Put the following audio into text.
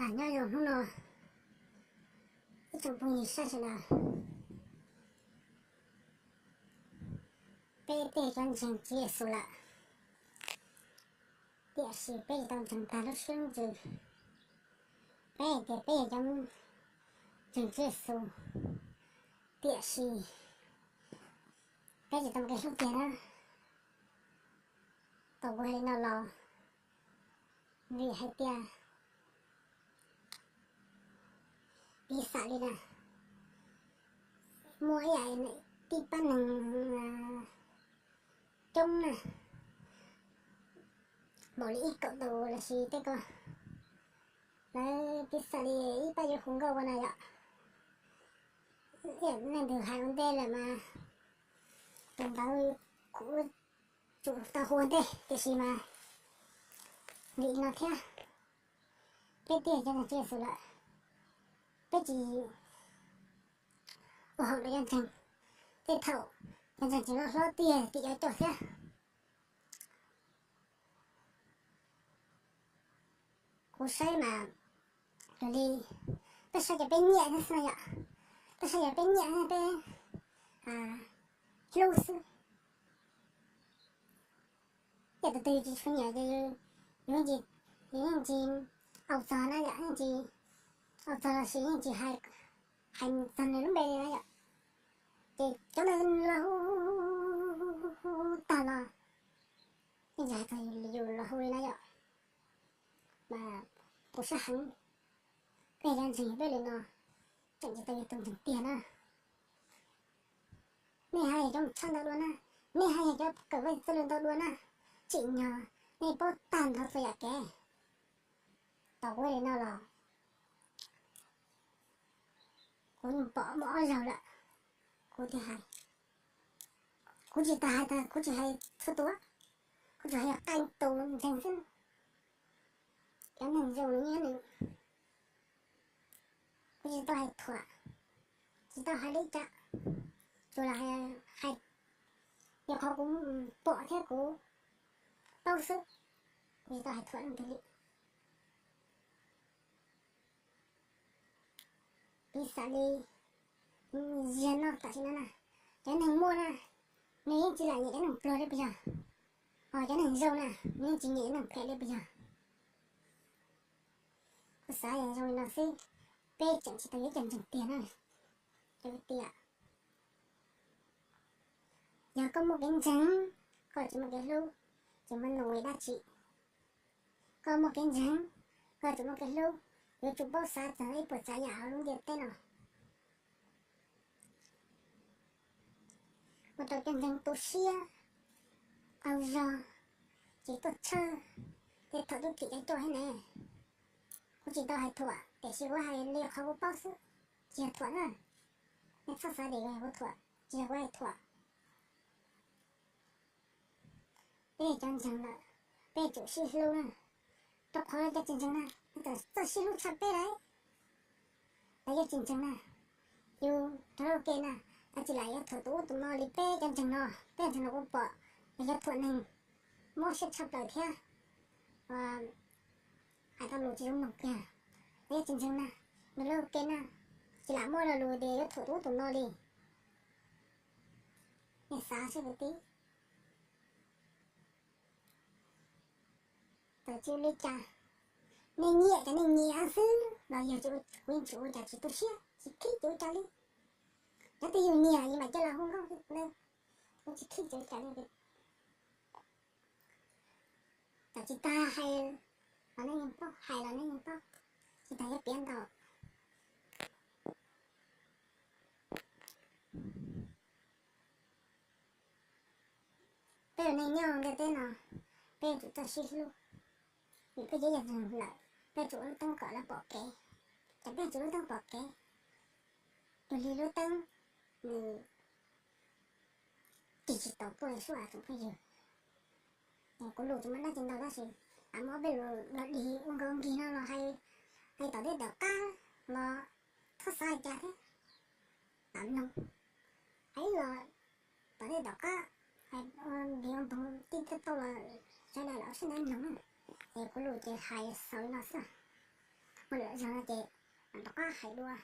Nyob zoo hnub no, ib tsoom phooj ywg sawv daws, peb twb cov ntseeg Tswv Yexus lawm, tiam sis peb tsis tau ntseeg tag lub siab lub ntsws. Peb hais tias peb yog cov ntseeg Tswv Yexus, tiam sis peb tsis tau muaj kev hlub tiag na. Tau kuv hais li no los vim hais tias piv xam li na, muaj ib yam tib pab neeg coob na, npaum li ib kaum tus los sis tej ko, lawv piv xam li ib pab yuav hu nkauj ua na yom. Ib yam leej twg hais ua ntej lawm mas tus ntawd kuv tsum tau hu ua ntej, tiam sis mas vim li no thiab, peb twb yog cov ntseeg Tswv Yexus lawm, peb tsis ua haum rau cov ntseeg, tej thaum cov ntseeg tseem loj hlob tiag tim cov coj thiab. Kuv saib mas raws li peb saib cov peb nyiam xwb no yom, peb saib cov peb nyiam peb hlub xwb. Yog tus twg tsis tshua nyiam ces yus yeej tsis au txog na yom, yeej tsis au txog los sis yeej tsis hais txog nws lub npe li na yom. Ces cov ntawd los hu tag los yeej tsis hais txog yus los hu li na yom. Mas kuv sab heev, peb cov ntseeg peb li no tseem tsis tau yog tus ntseeg tiag na. Nej haj yog cov mus tshaj ntau dua na, nej haj yog cov kawm Vajtswv txoj lus ntau dua na, tsim nyog nej paub tag nrho txhua yam kev. Tau kuv li no los kuv yeej pom muaj ob zaug lawm, kuv thiaj hais. Kuv tsis tas hais tas, kuv tsis hais txhua tus, kuv tsuas hais qee tus ntseeg xwb. Cov neeg zoo li nyob nws, kuv tsis tau hais thuam, tsis tau hais li cas, tsuas lam hais yog qhov kuv pom thiab kuv paub xwb, kuv tsis tau hais thuam leej twg li. Piv xam li, ziag no tam sim no na, cov neeg muaj na, nws yeej tsis lam nyiam cov neeg pluag li puas yog? Ho cov neeg zoo na, nws yeej tsis nyiam cov neeg phem li puas yog? Kuv xav yog zoo li no xwb, peb tseem tsis tau yuav cov ntseeg tiag na. Cov tias, yog koj muaj kev ntseeg, koj tsis muaj kev hlub, ces muaj ntu dab tsi? Koj muaj kev ntseeg, koj tsis muaj kev hlub, yuav tsum paub xav txog ib puas tsav yam hauv lub ntiaj teb no. Ua rau cov ntseeg tu siab, qaug zog, tsis tuaj tshawj, tej thaum twb thim cov coj thiab ne. Kuv tsis tau hais thuam, tiam sis kuv hais li qhov kuv paub xwb, tsis yog thuam na. Nej txhob xav tias kuv hais thuam, tsis yog kuv hais thuam. Peb cov ntseeg lawm, peb tsum sib hlub na, rau qhov cov tsis ntseeg na, txawj sib hlub tshaj peb lawm. Lawv yog tsis ntseeg na, yus rov ua ke na, lawv tsis lam yuav thuam tus ub tus no li peb cov ntseeg no, peb ntseeg no kuv pom, yog yuav thuam neeg mob siab tshaj plaws thiab, hais tau lus tsis zoo mloog kiag. Lawv yog tsis ntseeg na, nws lawv ua ke na, tsis lam muaj lo lus tias yuav thuam tus ub tus no li. Nej xav seb kwv tij, txawm tsis ua li cas, nej nyiam ces nej nyiam xwb los yog kuv yeej tsis ua cas, tsis tu siab tsis khib ces ua cas li. Cov twg yus nyiam yus mam coj los hu nkauj, kuv tsis khib ces ua cas li. Txawm tsis tas hais los nej yeej paub, hais los nej yeej paub, tsis tas yuav piav ntau. Peb ua neeg nyob ntiaj teb no, peb yuav tsum txawj sib hlub, vim peb yog ib yam ntseeg lawm, peb yuav tsum ua lub teeb kom lawv pom kev. Ces peb yuav tsum lub teeb pom kev, yog li lub teeb nws tig tsis tau tuaj li sub as tsoom phooj ywg. Kuv lus tsis muaj dab tsi ntau tab sis muab ob peb lus los dig ua nkauj nkig no los hais, hais tom tej tom qab los txhob xav li cas thiab. Lam mloog, hais los tom tej tom qab, hais ua npig ua npoog tij tauj los sawv daws los sib ntaus mloog na. Es kuv lus ces hais xaus li no xwb. Ua lawm zog no ces rov qab hais dua.